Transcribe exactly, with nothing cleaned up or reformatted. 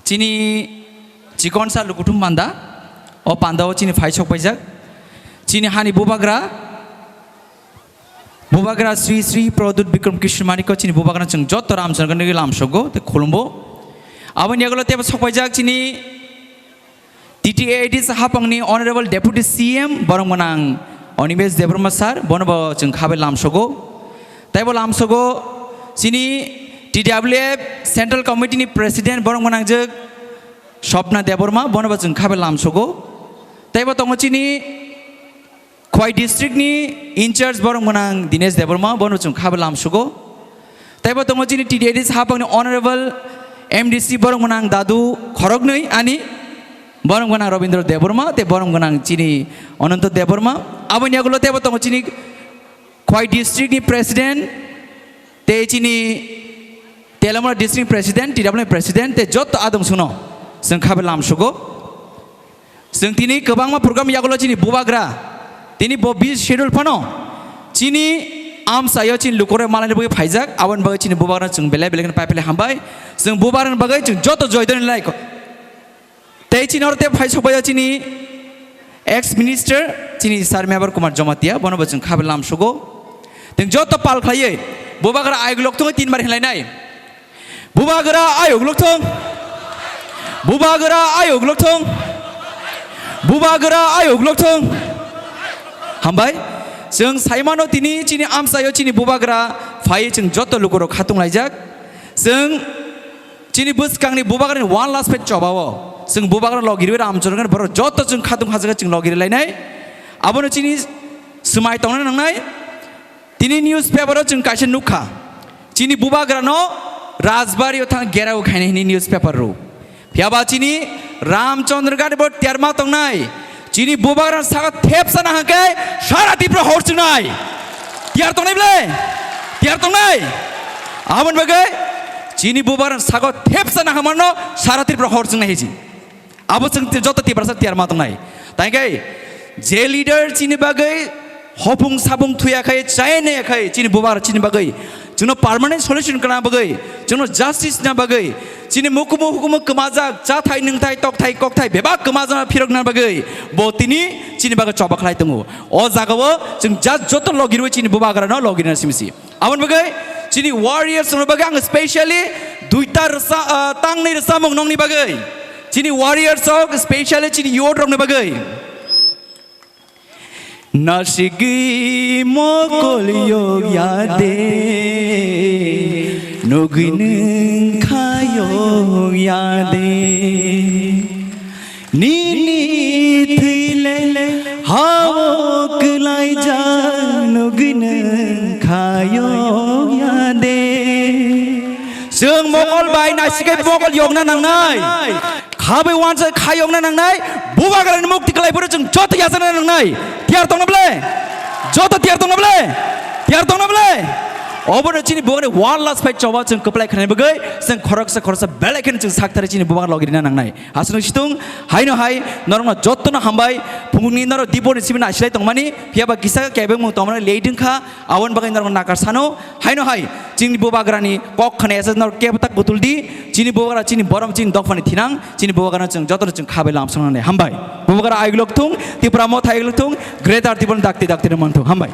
Chini chikonsa lukuthum panda, o panda o chini phai sok paijak. Chini hani bubagra, bubagra Sri Sri Pradyut Bikram Kishore Manik o chini bubagra chwng joto Ramchandra gani lam sogo, te khulumbo. Aboni yagulo tebo sok paijak chini T T A D C hapangni Honorable Deputy C M borok gwnang Animesh Debbarma sir, bono bo chwng khabe lam sogo. Taibo lam sogo chini T W F Central Committee ni President borok gwnang jwk Swapna Debbarma, bono bo chwng khabe lam sogo. Taibo tongo chini Khowai district ni in charge borok gwnang Dinesh Debbarma, bono chwng khabe lam sugo. Taibo tongo chini T D A D C hapangni honorable M D C borok gwnang dadu khoroknwi ani, borok gwnang Robindra Debbarma tei borok gwnang chini Ananta Debbarma. Aboni yagulo teibo tongo chini Khowai district ni president tei chini Telamura district president, T W president tei joto adong suno chwng khabe lam sugo. Chwng tini kwbangma program yagulo chini bubagra, tini bo busy schedule phano chini amchaio chini lukurok malani bagwi phaijak, aboni bagwi chini bubagra chwng belai belai kheno pai pele hambai. Chwng bubagrani bagwi chwng joto joy doni lai ko-, tei chini oro tei phai sokbaio chini ex minister chini sir Mebar Kumar Jamatia, bono bo chwng khabe lam sugo. Tei joto pal khlaiwi bubagra ayuk lok thungwi tinbar hinlainai. Bubagra ayuk lok thung. Bubagra ayuk lok thung. Bubagra ayuk lok thung. Hambai. Chwng saimano tini chini amchaio chini bubagra phai chwng joto lukurok khatung laijak. Chwng chini bwskangni bubagrani one last page chobao. Chwng bubagra logirwi Ramchandra borok joto chwng khatung hajaga chwng logiri lainai. Abono chini swmai tongna nangnai. Tini newspaper o chwng kaisa nukha, chini bubagrano Rajbari o thang gerao khaina hini newspaper ro. Phiyaba chini Ramchandra gani bo tiyarma tongnai. Chini bubagrano saka thepsa na hangke sara Tripura hor chwngnai. Tiyar tongnai ble? Tiyar tongnai? Aboni bagwi chini bubagrano saka thepsa na hamarno sara Tripura hor chwngnai hiji. Abo chwng ti-, joto Tiprasa tiyar ma tongnai. Tangkhe je leader chini bagwi hopung sapung thuya khai, chaya naya khai, chini bubar chini bagwi, chwngno permanent solution kana bagwi, chwngno justice na bagwi, chini mukumu hukumu kwmajak, chathai, nwngthai, tokthai, kokthai, bebak kwmajak phirok na bagwi, bo tini chini bagwi choba khlai tongo. O jagao chwng ja-, joto logirwi chini bubagrano logirna simisi. Aboni bagwi chini warriors rokni bagwi ang specially duita rwsa-, ah, tangnwi rwchapmung nongni bagwi. Chini warriors rok specially chini youth rokni bagwi. Nasigwi mokol yok ya de, nugwi nwng kha yok ya de. Nini thwile hao kwlaijak nugwi nwng khayok ya de. Chwng mokol bai naisikai mokol yokna nangnai. Khabai wansa khayokna nangnai. Bubagrani mukti kwlai phuru chwng joto yachana nangnai. Tiyar tongna ble? Joto tiyar tongna ble? Tiyar tongna ble? Obono chini bubagrani one last fight choba chwng kwplai khanani bagwi chwng khoroksa khoroksa belai kheno chwng sakthari chini bubagra logirina nangnai. Aswk situng, haino hai, norokno jottono hambai, phungni norok diboni simi nasilai tongmani, phiyaba kisa kebengmung tongmani late wngkha, aboni bagwi norokno nakar sano, haino hai, chini bubagrani kok khna esa norok kebo tak kutul di, chini bubagra chini borom chini dophani thinang, chini bubagrano chwng jotono chwng khabai lam songnani hambai. Bubagra ayuk lok thung, Tipra Motha ayuk lok thung, Greater Tipra dakti dakti no manthung hambai.